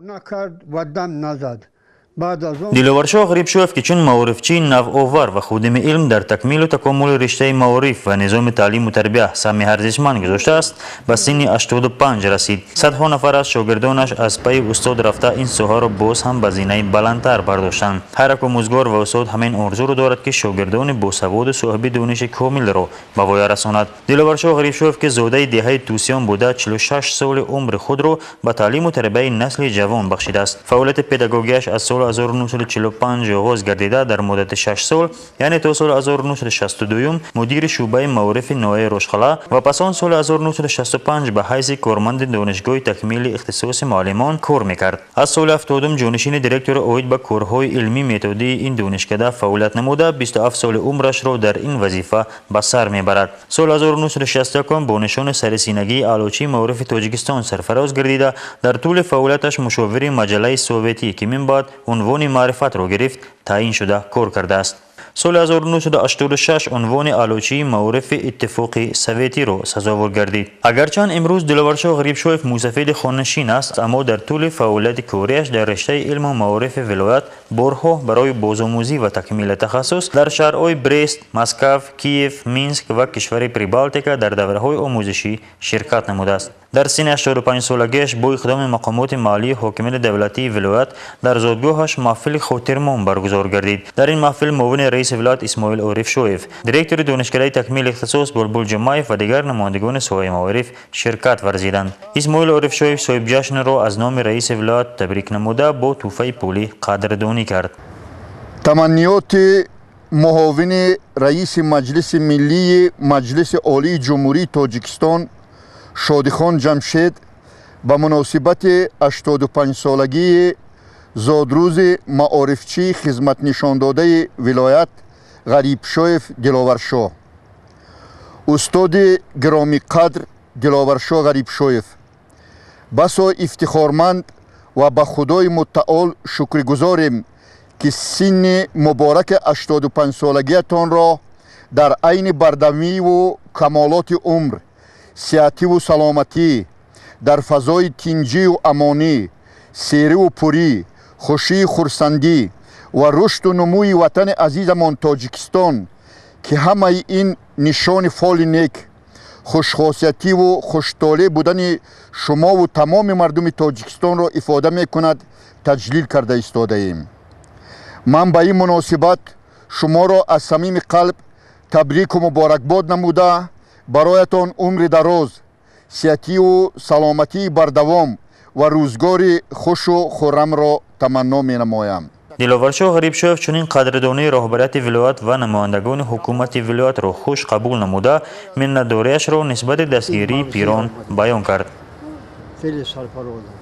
Накард ва дам назад. Баъд аз он Диловаршоҳ Ғарибшоев, ки чун маорифчии навовар ва ходими илм дар такмилу такомули риштаи маориф ва низоми таълиму тарбия саҳми арзишманд гузоштааст, ба синни 85 расид. Садҳо нафар аз шогирдонаш аз пайи устод рафта, ин соҳаро боз ҳам ба зинаи баландтар бардоштанд. Ҳар як омӯзгор ва устод ҳамин орзуро дорад, ки шогирдони босаводу соҳиби дониши комилро ба воя расонад. Диловаршоҳ Ғарибшоев, ки зодаи деҳаи Тусиён буда, 46 соли умри худро ба таълиму тарбияи насли ҷавон бахшидааст. Фаъолияти педагогиаш аз соли 1945 оғоз гардида, дар муддати 6 сол, яъне то соли 1962, мудири шӯъбаи маорифи ноҳияи Рошқалъа ва пас он соли 1965 ба ҳайси корманди Донишгоҳи такмили ихтисоси муаллимон кор мекард. Аз соли 70 ҷонишини директори оид ба корҳои илмӣ методии ин донишкада фаъолият намуда, 27 соли умрашро дар ин вазифа ба сар мебарад. Соли 1961 бо нишони сарисинагии Аълочии маорифи Тоҷикистон сарфароз гардида, дар тӯли фаъолияташ мушовири маҷаллаи советӣ, ки мин баъд унвони Маърифатро гирифт, таъин шуда кор кардааст. Соли 1986 унвони Аълочии маорифи Иттифоқи Советиро сазовор гардид. Агарчанд имрӯз Диловаршоҳ Ғарибшоев мӯйсафеди хонашин аст, аммо дар тӯли фаъолияти кориаш дар риштаи илму маорифи вилоят борҳо барои бозомӯзӣ ва такмили тахассус дар шаҳрҳои Брест, Москав, Киев, Минск ва кишвари Прибалтика дар давраҳои омӯзишӣ ширкат намудааст. Дар синни 85 солагиаш бо иқдоми мақомоти маҳаллии ҳокимияти давлатии вилоят дар зодгоҳаш маҳфили хотирмон баргузор гардид. Дар ин маҳфил муовини раиси вилоят Исмоил Орифшоев, директори Донишкадаи такмили ихтисос Булбул Ҷумаев ва дигар намояндагони соҳаи маориф ширкат варзиданд. Исмоил Орифшоев соҳибҷашнро аз номи раиси вилоят табрик намуда, бо тӯҳфаи пулӣ қадрдонӣ кард. Таманниёти муовини раиси Маҷлиси Миллии Маҷлиси Олии Ҷумҳурии Тоҷикистон Шодихон Ҷамшед ба муносибати 85-солагии зодрӯзи маорифчии хизматнишондодаи вилоят Ғарибшоев Диловаршоҳ. Устоди гиромиқадр Диловаршоҳ Ғарибшоев, басо ифтихорманд ва ба Худои Муттаол шукргузорем, ки синни мубораки 85-солагиятонро дар айни бардавиву камолоти умр, сиҳативу саломатӣ, дар фазои тинҷию амонӣ, сериву пурӣ, хушию хурсандӣ ва рушду нумӯи ватани азизамон Тоҷикистон, ки ҳамаи ин нишони фоли нек, хушхосиятиву хуштолеъ будани шумову тамоми мардуми Тоҷикистонро ифода мекунад, таҷлил карда истодаем. Ман ба ин муносибат шуморо аз самими қалб табрику муборакбод намуда, бароятон умри дароз, сиҳативу саломатии бардавом ва рӯзгори хушу хуррамро таманно менамоям. Диловаршоҳ Ғарибшоев чунин қадрдонии роҳбарияти вилоят ва намояндагони ҳукумати вилоятро хуш қабул намуда, миннатдориашро нисбати дастгирии пирон баён кард. Хеле сарфарозам.